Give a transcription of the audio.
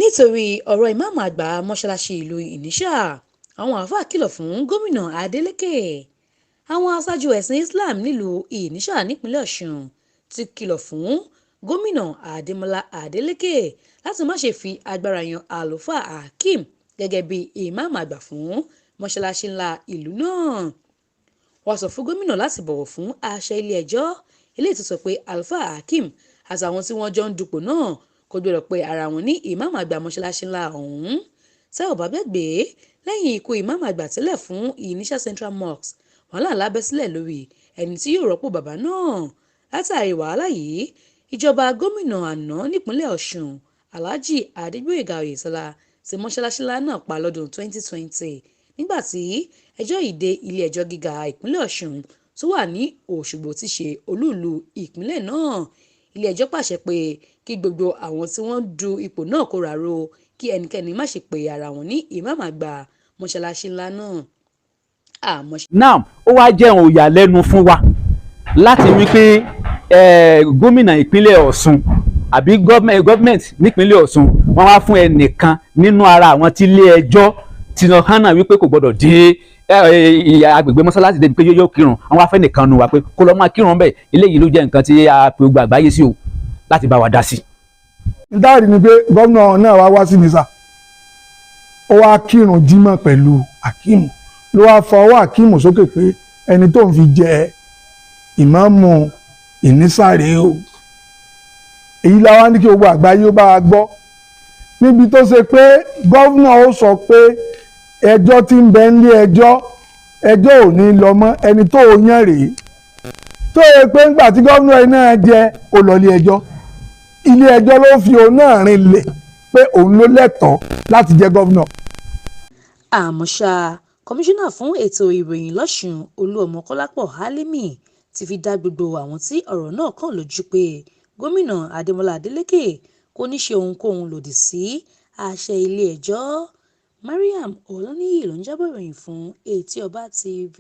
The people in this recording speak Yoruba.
Nítorí ọ̀rọ̀ ìmáàmù àgbà mọ́ṣáláṣí ìlú Ìníṣà, àwọn àáfàá kìlọ̀ fún gómìnà Adeleke. Àwọn aṣáájú ẹ̀sìn Islam nílùú Ìníṣà nípínlẹ̀ Ọ̀ṣun ti kìlọ̀ fún gómìnà Adémọlá Adeleke láti má ṣe fi agbára yan àlùfáà Hakeem gẹ́gẹ́ bí ìmáàmù àgbà fún mọ́ṣáláṣí ńlá ìlú náà. Wọ́n sọ fún gómìnà láti bọ̀wọ̀ fún àṣẹ ilé-ẹjọ́ eléyìí tó sọ pé àlùfáà Hakeem àtàwọn tí wọ́n jọ ń dupò náà kò gbọdọ̀ pe ara wọn ní ìmáàmù àgbà mọ́ṣáláṣí ńlá ọ̀hún. Tẹ́ ò bá gbàgbé, lẹ́yìn ikú ìmáàmù àgbà tẹ́lẹ̀ fún Ìníṣà Central Mosque, wàhálà ńlá bẹ́ sílẹ̀ lórí ẹni tí yóò rọ́pò bàbá náà. Látàrí wàhálà yìí, ìjọba gómìnà àná nípínlẹ̀ Ọ̀ṣun, Alhaji Adégbóyèga Oyètọ́lá, ti mọ́ṣáláṣí ńlá náà pa lọ́dún 2020 nígbà tí ẹjọ́ yìí dé ilé-ẹjọ́ gíga ìpínlẹ̀ Ọ̀ṣun tó wà ní Òṣogbo tí í ṣe olú-ìlú ìpínlẹ̀ náà. Ilé-ẹjọ́ pàṣẹ pé kí gbogbo àwọn tí wọ́n du ipò náà kóraró kí ẹnikẹ́ni má ṣe pe ara wọn ní ìmáàmù àgbà mọ́ṣáláṣí ńlá náà. Àmọ́ Now, ó wá jẹ́ ohun ìyàlẹ́nu fún wa láti wí pé gómìnà ìpínlẹ̀ Ọ̀ṣun àbí gọ́ọ̀mẹ̀ntì nípínlẹ̀ Ọ̀ṣun, wọ́n wá fún ẹnìkan nínú ara àwọn tí ilé ẹjọ́ ti lọ hánà wípé kò gbọdọ̀ dé agbègbè mọ́sálásí débi pé yóò kírun, àwọn wá fẹ́ nìkan nu wa pé kó lọ́ máa kírun bẹ́ẹ̀. Eléyìí ló jẹ́ nǹkan tí a pe gbogbo àgbáyé sí o láti bá wa dá sí. Ntáàrí ni pé gómìnà náà wá wá sí Ìníṣà, ó wá kírun jímọ̀ pẹ̀lú Hakeem, ló wá fọwọ́ Hakeem sókè pé ẹni tó ń fi jẹ ìmáàmù Ìníṣà rèé o. Èyí la wá ní kí gbogbo àgbáyé ó bá wa gbọ́, níbi tó ṣe pé gómìnà ó sọ pé ẹjọ́ tí ń bẹ nílé ẹjọ́, ẹjọ́ ò ní lọ mọ́, ẹni tó o yàn rèé, tó yẹ pé ńgbà tí gómìnà yìí náà jẹ, ó lọ ilé ẹjọ́, ilé ẹjọ́ ló fi òun náà rinlẹ̀ pé òun ló lẹ́tọ̀ọ́ láti jẹ́ gómìnà. Àmọ́ ṣá, kọmíṣánná fún ètò ìròyìn lọ́sùn, Olúọmọ Kọ́lápọ̀ Álímì, ti fi dá gbogbo àwọn tí ọ̀rọ̀ náà kàn lójú pé gómìnà Adémọlá Adeleke kò ní ṣe ohunkóhun lòdì sí àṣẹ ilé-ẹjọ́. Mariam Olaniyi ló ń jábọ̀ ìròyìn fún Etí Ọba TV.